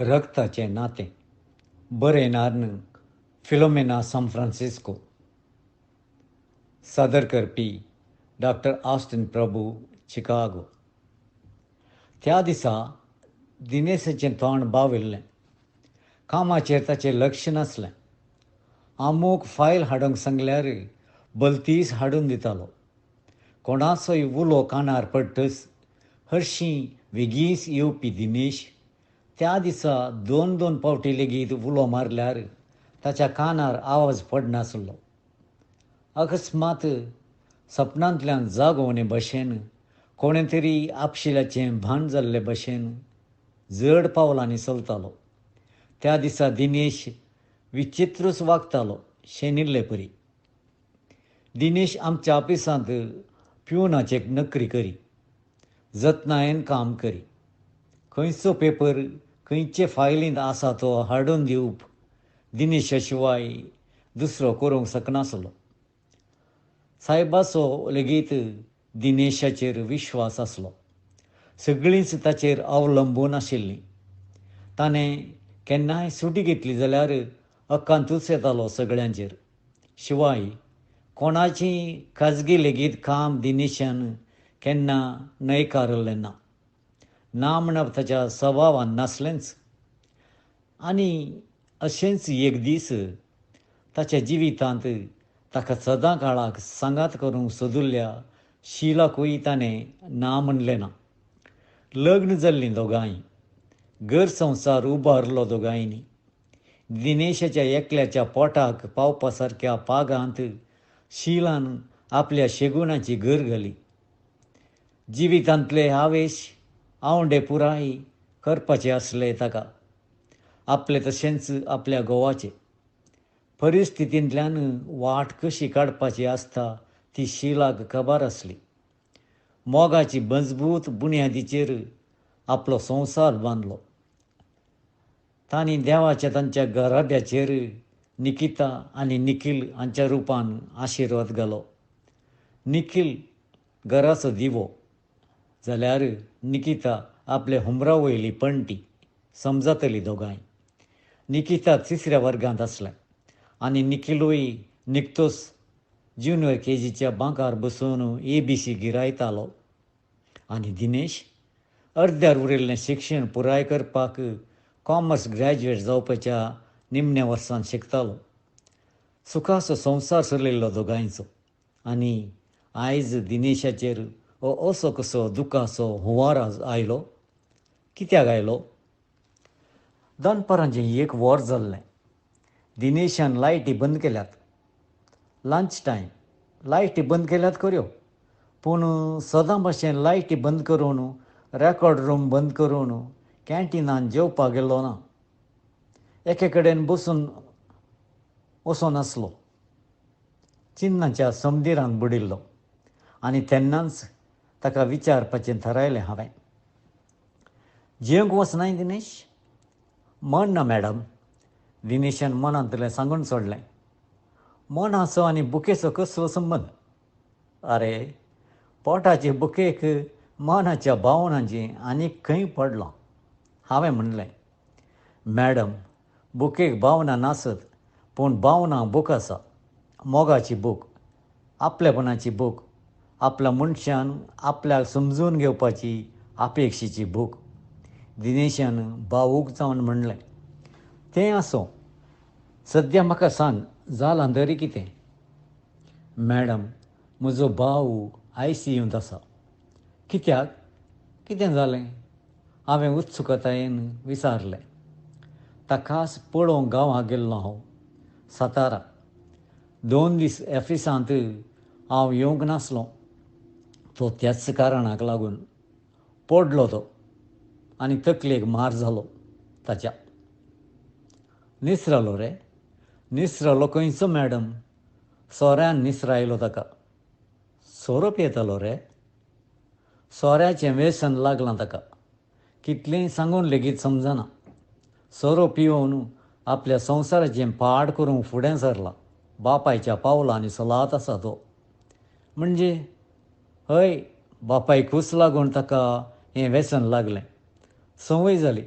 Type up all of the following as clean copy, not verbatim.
रगताचें नातें. बरयणार Philomena San Francisco. सादर करपी डॉक्टर ऑस्टिन प्रभू, चिकागो. त्या दिसा दिनेशाचें तोंड बाविल्लें. कामाचेर ताचें लक्ष नासलें. अमूक फायल हाडूंक सांगल्यार बलतीस हाडून दितालो. कोणाचोय उलो कानार पडटच हरशीं वेगींच येवपी दिनेश त्या दिसा दोन दोन पावटी लेगीत उलो मारल्यार ताच्या कानार आवाज पडनासलो. अकस्मात सपनांतल्यान जागोवणे भशेन कोणें तरी आपशिल्याचें भान जाल्ले भशेन जड पावलांनी चलतालो. त्या दिसा दिनेश विचित्रूच वागतालो शेणिल्ले परी. दिनेश आमच्या ऑफिसांत प्युनाची नोकरी करी, जतनायेन काम करी. खंयचो पेपर खंयचे फायलींत आसा तो हाडून दिवप दिनेशा शिवाय दुसरो करूंक शकनासलो. सायबाचो लेगीत दिनेशाचेर विश्वास आसलो. सगळींच ताचेर अवलंबून आशिल्लीं. ताणें केन्नाय सुटी घेतली जाल्यार अकांतूच येतालो सगळ्यांचेर. शिवाय कोणाची खाजगी लेगीत काम दिनेशान केन्ना न्हयकारलें ना. ना म्हणप ताच्या सभावान नासलेंच. आनी अशेंच एक दीस ताच्या जिवितांत ताका सदां काळाक सांगात करूंक सोदिल्ल्या शिलाकूय ताणें ना म्हणलें ना. लग्न जाल्लीं दोगांय, घर संवसार उबारलो दोगांयनी. दिनेशाच्या एकल्याच्या पोटाक पावपा सारक्या पागांत शिलान आपल्या शेगुणाची घर घाली. जिवितांतले आवेश आवंडे पुराय करपाचे आसले ताका, आपले तशेंच आपल्या घोवाचे. परिस्थितींतल्यान वाट कशी काडपाची आसता ती शिलाक खबर आसली. मोगाची मजबूत बुन्यादीचेर आपलो संवसार बांदलो. तांणी देवाच्या तांच्या घराब्याचेर निकिता आनी निखील हांच्या रुपान आशिर्वाद घालो. निखील घराचो दिवो जाल्यार निकिता आपले हुमरा वयली पणटी समजातली दोगांय. निकिता तिसऱ्या वर्गांत आसलें आनी निखिलूय निकतोच ज्युनियर केजीच्या बांकार बसून ए बी सी गिरायतालो. आनी दिनेश अर्द्यार उरिल्लें शिक्षण पुराय करपाक कॉमर्स ग्रॅज्युएट जावपाच्या निमण्या वर्सान शिकतालो. सुखाचो संवसार चलिल्लो दोगांयचो. आनी आयज दिनेशाचेर हो असो कसो दुखाचो हुंवार आयलो. कित्याक आयलो? दनपरांचें एक वर जाल्लें. दिनेशान लायटी बंद केल्यात. लंच टायम लायटी बंद केल्यात खऱ्यो, पूण सदां भशेन लायटी बंद करून रेकॉर्ड रूम बंद करून कॅन्टिनान जेवपाक गेलो ना. एके कडेन बसून वचोन आसलो. चिन्नाच्या समदिरान बुडिल्लो. आनी तेन्नाच ताका विचारपाचें थारायलें हांवें. जेवंक वचनाय दिनेश? मन ना मॅडम, दिनेशान मनांतलें सांगून सोडलें. मनाचो आनी बुकेचो कसलो संबंद? अरे, पोटाचे बुकेक मनाच्या भावनांची आनी खंय पडलां? हांवें म्हणलें. मॅडम, बुकेक भावना नासत, पूण भावना बूक आसा. मोगाची बूक, आपलेपणाची बूक, आपल्या मनशान आपल्याक समजून घेवपाची अपेक्षेची भूक. दिनेशान भावूक जावन म्हणलें. तें आसूं, सद्या म्हाका सांग जालां तरी कितें? मॅडम, म्हजो भाव I C यूंत आसा. कित्याक? कितें जालें? हांवें उत्सुकतायेन विचारलें. ताकाच पळोवंक गांवाक गेल्लो हांव, सातारा. 2 दीस ऑफिसांत हांव येवंक नासलो तो त्याच कारणाक लागून. पडलो तो आनी तकलेक मार जालो ताच्या. निसरलो रे? निसरलो खंयचो मॅडम? सोऱ्यान निसरायलो ताका. सोरो पियेतालो रे? सोऱ्याचें व्यसन लागलां ताका. कितलेंय सांगून लेगीत समजना. सोरो पिवन आपल्या संवसाराचें पाड करूंक फुडें सरला. बापायच्या पावलांनी सलात आसा तो. म्हणजे हय, बापायकूच लागून ताका हें व्यसन लागलें. संवय जाली.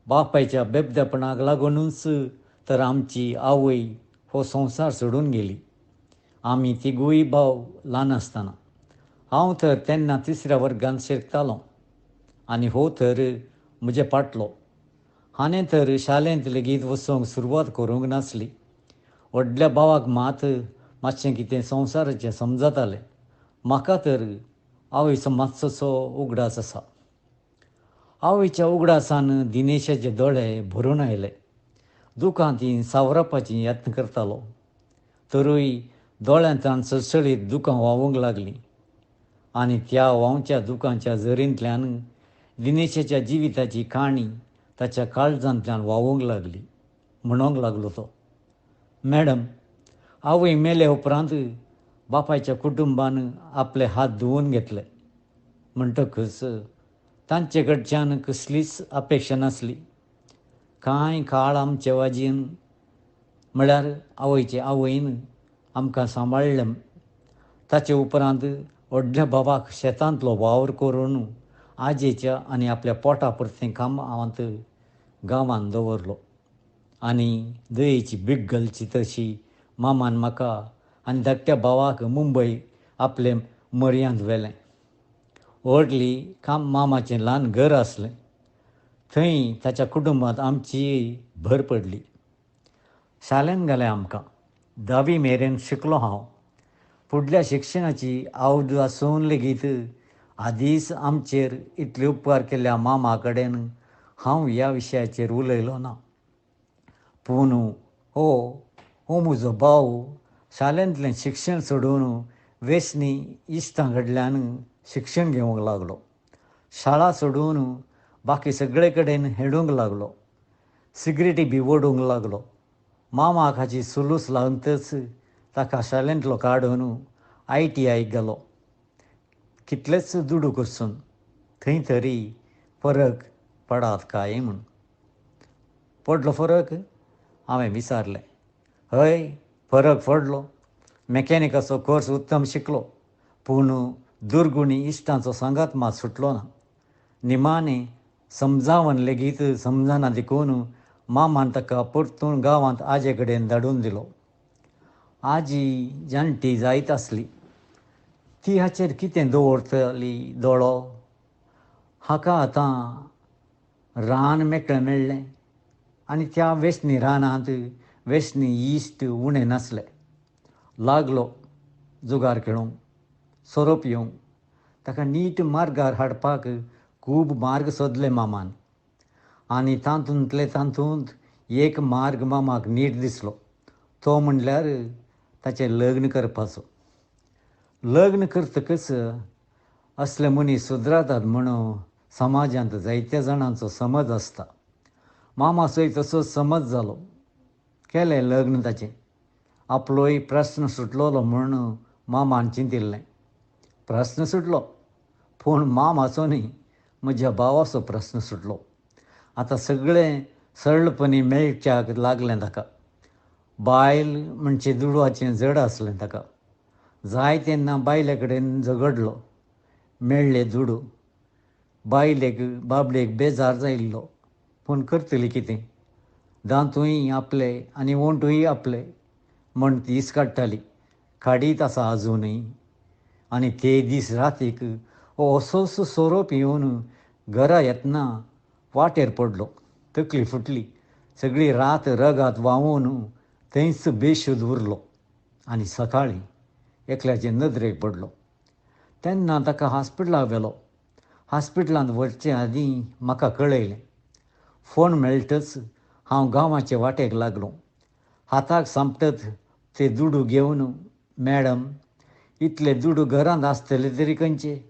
बापायच्या बेबदेपणाक लागुनूच तर आमची आवय हो संवसार सोडून गेली. आमी तिगूय भाव ल्हान आसतना. हांव तर तेन्ना तिसऱ्या वर्गांत शिकतालों आनी हो तर म्हजे पाटलो. हाणें तर शाळेंत लेगीत वचूंक सुरवात करूंक नासली. व्हडल्या भावाक मात मातशें कितें संवसाराचें समजतालें. म्हाका तर आवयचो मातसोसो उगडास आसा. आवयच्या उगडासान दिनेशाचे दोळे भरून आयले. दुकां ती सावरपाची यत्न करतालो. तरूय दोळ्यांतल्यान सळसळीत दुकां व्हांवूंक लागलीं आनी त्या व्हांवच्या दुकांच्या झरींतल्यान दिनेशाच्या जिविताची काणी ताच्या काळजांतल्यान व्हांवूंक लागली. म्हणूंक लागलो तो, मॅडम, आवय मेले उपरांत बापायच्या कुटुंबान आपले हात धुवून घेतले. म्हणटकच तांचे कडच्यान कसलीच अपेक्षा नासली. कांय काळ आमचे वाजीन म्हळ्यार आवयचे आवयन आमकां सांबाळ्ळें. ताचे उपरांत व्हडल्या बाबाक शेतांतलो वावर करून आजेच्या आनी आपल्या पोटा पुरतें कामांत गांवांत दवरलो. आनी दयेची बीग घालची तशी मामान म्हाका आनी धाकट्या भावाक मुंबय आपले मर्यांत व्हेलें. व्हडली काम मामाचें ल्हान घर आसलें. थंय ताच्या कुटुंबांत आमची भर पडली. शाळेंत घालें आमकां. धावी मेरेन शिकलो हांव. फुडल्या शिक्षणाची आवड आसून लेगीत आदींच आमचेर इतले उपकार केल्ल्या मामा कडेन हांव ह्या विशयाचेर उलयलो ना. पूण हो हो म्हजो भाव शाळेंतलें शिक्षण सोडून वेसनी इश्टां कडल्यान शिक्षण घेवंक लागलो. शाळा सोडून बाकी सगळे कडेन हेडूंक लागलो. सिगरेटी बी ओडूंक लागलो. मामाक हाची सुलूस लागतच ताका शाळेंतलो काडून I T आयक गेलो. कितलेच दुडू करसून थंय तरी फरक पडात काय म्हूण. पडलो फरक? हांवें विचारलें. हय, फरक पडलो. मॅकॅनिकाचो कोर्स उत्तम शिकलो. पूण दुर्गुणी इश्टांचो सांगात मात सुटलो ना. निमाणें समजावन लेगीत समजना देखून मामान ताका परतून गांवांत आजे कडेन धाडून दिलो. आजी जाणटी जायत आसली. ती हाचेर कितें दवरतली दोळो? हाका आतां रान मेकळें मेळ्ळें आनी त्या वेसनी रानांत वेसनी इश्ट उणें नासले. लागलो जुगार खेळूंक, सोरो पिवंक. ताका नीट मार्गार हाडपाक खूब मार्ग सोदले मामान. आनी तातूंतले तातूंत एक मार्ग मामाक नीट दिसलो. तो म्हणल्यार ताचें लग्न करपाचो. लग्न करतकच असले मनीस सुदरातात म्हणून समाजांत जायत्या जाणांचो समज आसता. मामाचोय तसोच समज जालो. केलें लग्न ताचें. आपलोय प्रस्न सुटलोलो म्हूण मामान चिंतिल्लें. प्रस्न सुटलो, पूण मामाचो न्ही, म्हज्या भावाचो प्रस्न सुटलो. आतां सगळें सरळपणी मेळच्याक लागलें ताका. बायल म्हणचे दुडवाचें जड आसलें ताका. जाय तेन्ना बायले कडेन झगडलो. मेळ्ळे दुडू. बायलेक बाबडेक बेजार जायिल्लो. पूण करतली कितें? दांतूय आपले आनी ओंठूय आपले म्हण दीस काडटाली. काडीत आसा आजुनूय. आनी ते दीस रातीक हो असोच सोरो पिवन घरा येतना वाटेर पडलो. तकली फुटली. सगळी रात रगात व्हांवून थंयच बेशुद्ध उरलो आनी सकाळीं एकल्याचे नदरेक पडलो. तेन्ना ताका हॉस्पिटलाक व्हेलो. हॉस्पिटलांत व्हरचे आदीं म्हाका कळयलें. फोन मेळटच हांव गांवाचे वाटेक लागलो. हाताक सांपडत ते दुडू घेवन, मॅडम, इतले दुडू घरांत आसतले तरी खंयचे?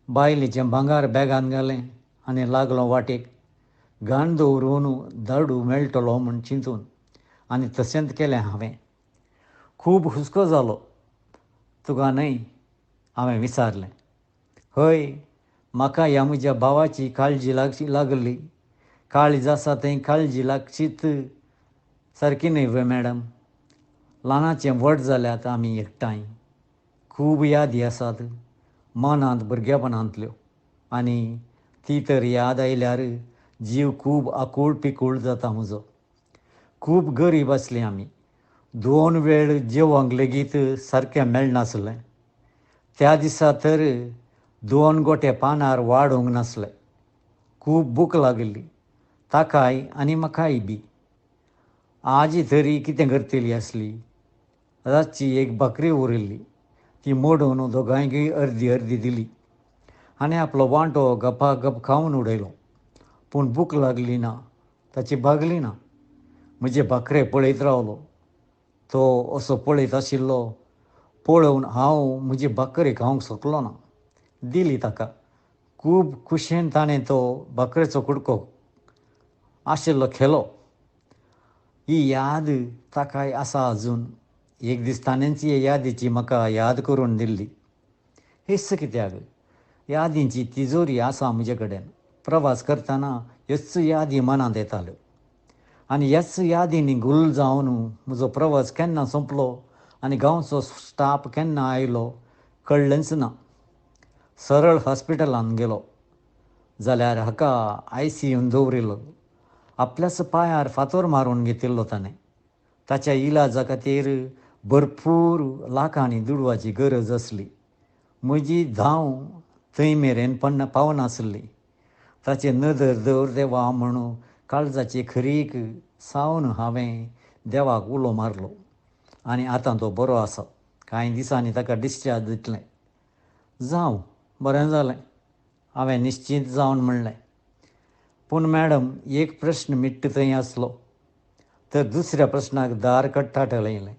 बायलेचें भांगर बॅगान घालें आनी लागलो वाटेक. घाण दवरून दाडू मेळटलो म्हूण चिंतून. आनी तशेंच केलें हांवें. खूब हुस्को जालो तुका न्हय? हांवें विचारलें. हय, म्हाका ह्या म्हज्या भावाची काळजी लागची लागली. काळीज आसा थंय काळजी लागचीच सारकी न्हय व्हय मॅडम? ल्हानाचें व्हड जाल्यात आमी एकठांय. खूब यादी आसात मनांत भुरगेपणांतल्यो. आनी ती तर याद आयल्यार जीव खूब आकूळ पिकूळ जाता म्हजो. खूब गरीब आसलीं आमी. दोन वेळ जेवंक लेगीत सारकें मेळनासलें. त्या दिसा तर दोन गोटे पानार वाडूंक नासले. खूब भूक लागिल्ली ताकाय आनी म्हाकाय बी. आजी तरी कितें करतली आसली? रातची एक भाकरी उरिल्ली ती मोडून दोगांयकूय अर्दी अर्दी दिली आनी आपलो वांटो गपागप खावन उडयलो. पूण भूक लागली ना, ताची भागली ना. म्हजे भाकरे पळयत रावलो. तो असो पळयत आशिल्लो पळोवन हांव म्हजी भाकरी खावंक शकलो ना. दिली ताका. खूब खुशयेन ताणें तो भाकरेचो कुडको आशिल्लो खेलो. ही याद ताकाय आसा अजून. एक दीस ताणेंच हे यादीची म्हाका याद करून दिल्ली. हेच कित्याक, यादींची तिजोरी आसा म्हजे कडेन. प्रवास करतना ह्योच यादी मनांत येताल्यो आनी ह्याच यादींनी गुल जावन म्हजो प्रवास केन्ना सोंपलो आनी गांवचो स्टाप केन्ना आयलो कळ्ळेंच ना. सरळ हॉस्पिटलांत गेलो जाल्यार हाका I C यून दवरिल्लो. आपल्याच पांयार फातोर मारून घेतिल्लो ताणें. ताच्या इलाजा खातीर भरपूर लाखांनी दुडवाची गरज आसली. म्हजी धांव थंय मेरेन पावनासली. ताचे नदर दवर देवा म्हणून काळजाची खरीक सावन हांवें देवाक उलो मारलो आनी आतां तो बरो आसा. कांय दिसांनी ताका डिस्चार्ज दितलें. जावं, बरें जालें, हांवें निश्चीत जावन म्हणलें. पूण मॅडम, एक प्रश्न मिट्ट थंय आसलो तर दुसऱ्या प्रश्नाक दार कट्टाटलें.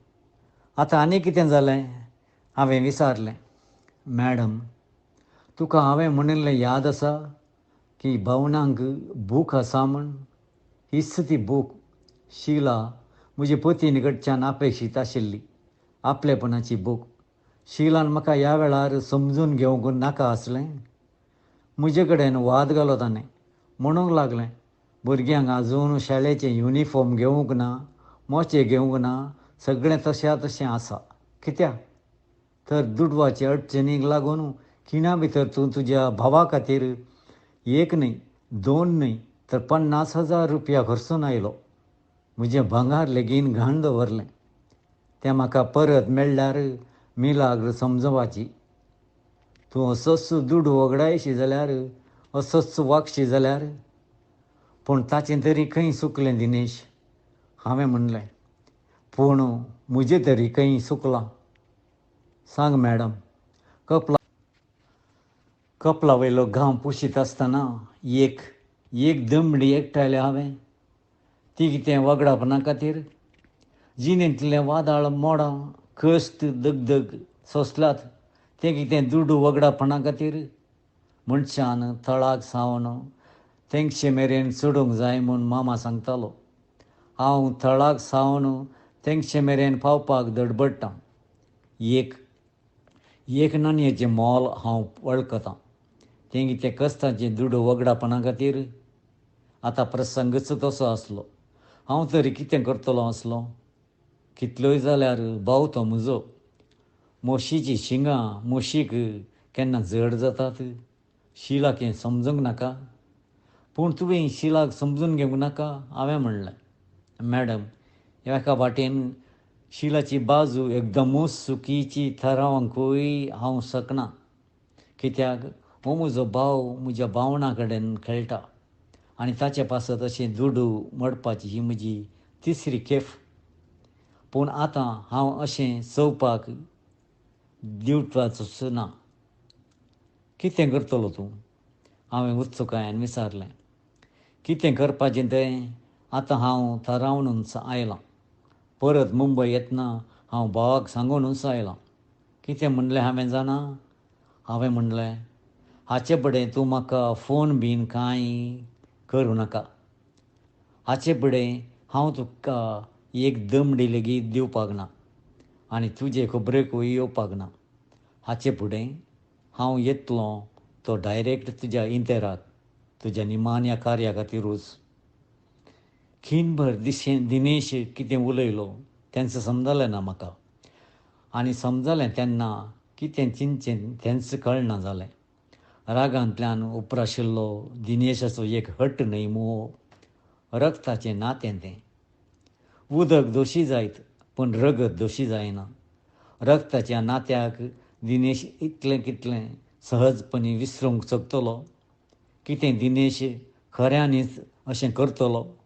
आतां आनी कितें जालें? हांवें विचारलें. मॅडम, तुका हांवें म्हणिल्लें याद आसा की भावनांक भूक आसा म्हूण? हीच ती भूक शिला म्हजे पतीन कडच्यान अपेक्षीत आशिल्ली आपलेपणाची भूक. शिलान म्हाका ह्या वेळार समजून घेवंक नाका आसलें? म्हजे कडेन वाद घालो ताणें. म्हणूंक लागलें, भुरग्यांक आजून शाळेचें युनिफॉर्म घेवंक ना, मोचे घेवंक ना, सगळें तश्या तशें आसा. कित्याक तर दुडवाचे अडचणीक लागून खिणा भितर तूं तुज्या भावा खातीर एक न्हय, दोन न्हय तर 50,000 रुपया खर्चून आयलो. म्हजें भांगर लेगीन घाण दवरलें. तें म्हाका परत मेळ्ळ्यार मिलाग्र समजवाची. तूं असोच दुडू वगडायशी जाल्यार, असोच वागशी जाल्यार. पूण ताचें तरी खंय चुकलें दिनेश? हांवें म्हणलें. पूण म्हजें तरी खंय चुकलां? सांग मॅडम. कपला वयलो घाम पुशीत आसतना एक एक दमडी एकठायल्या हांवें. ती कितें वगडापणा खातीर? जिणेंतलें वादळ, मोडां, कश्ट, दगदग सोंसल्यात तें कितें दुडू वगडापणा खातीर? मनशान थळाक सावन तेंगशे मेरेन चडूंक जाय म्हूण मामा सांगतालो. हांव थळाक सावन तेंगशे मेरेन पावपाक दडबडटां. एक एक नाणयेचें मोल हांव वळखतां. तें कितें कश्टाचें दुडू वगडापणा खातीर? आतां प्रसंगच तसो आसलो. हांव तरी कितें करतलो आसलो? कितलोय जाल्यार भाव तो म्हजो. म्हशीचीं शिंगां म्हशीक केन्ना जड जातात? शिलाक हें समजूंक नाका? पूण तुवें शिलाक समजून घेवंक नाका? हांवें म्हणलें. मॅडम, एका वाटेन शिलाची बाजू एकदमूच चुकीची थारावंकूय हांव शकना. कित्याक हो म्हजो भाव म्हज्या भावना कडेन खेळटा आनी ताचे पासत अशें दुडू मोडपाची ही म्हजी तिसरी खेप. पूण आतां हांव अशें चोवपाक दिवपाचोच ना. कितें करतलो तूं? हांवें उत्सुकायेन विचारलें. कितें करपाचें तें आतां हांव थारावनूच आयलां. परत मुंबय येतना हांव भावाक सांगूनच आयलां. कितें म्हणलें हांवें जाणा? हांवें म्हणलें, हाचे फुडें तूं म्हाका फोन बीन कांय करूं नाका. हाचे फुडें हांव तुका एक दमडी लेगीत दिवपाक ना आनी तुजे खबरेकूय येवपाक ना. हाचे फुडें हांव येतलो तो डायरेक्ट तुज्या इंतेराक, तुज्या निमाण्या कार्या खातीरूच. खीणभर दिनेश कितें उलयलो तेंच समजलें ना म्हाका आनी समजलें तेन्ना कितें चिंतचें तेंच कळना जालें. रागांतल्यान उप्राशिल्लो दिनेशाचो एक हट्ट न्हय मूं हो? रगताचें नातें तें. उदक दोशी जायत पूण रगत दोशी जायना. रगताच्या नात्याक दिनेश इतलें कितलें सहजपणी विसरूंक शकतलो? कितें दिनेश खऱ्यांनीच अशें करतलो?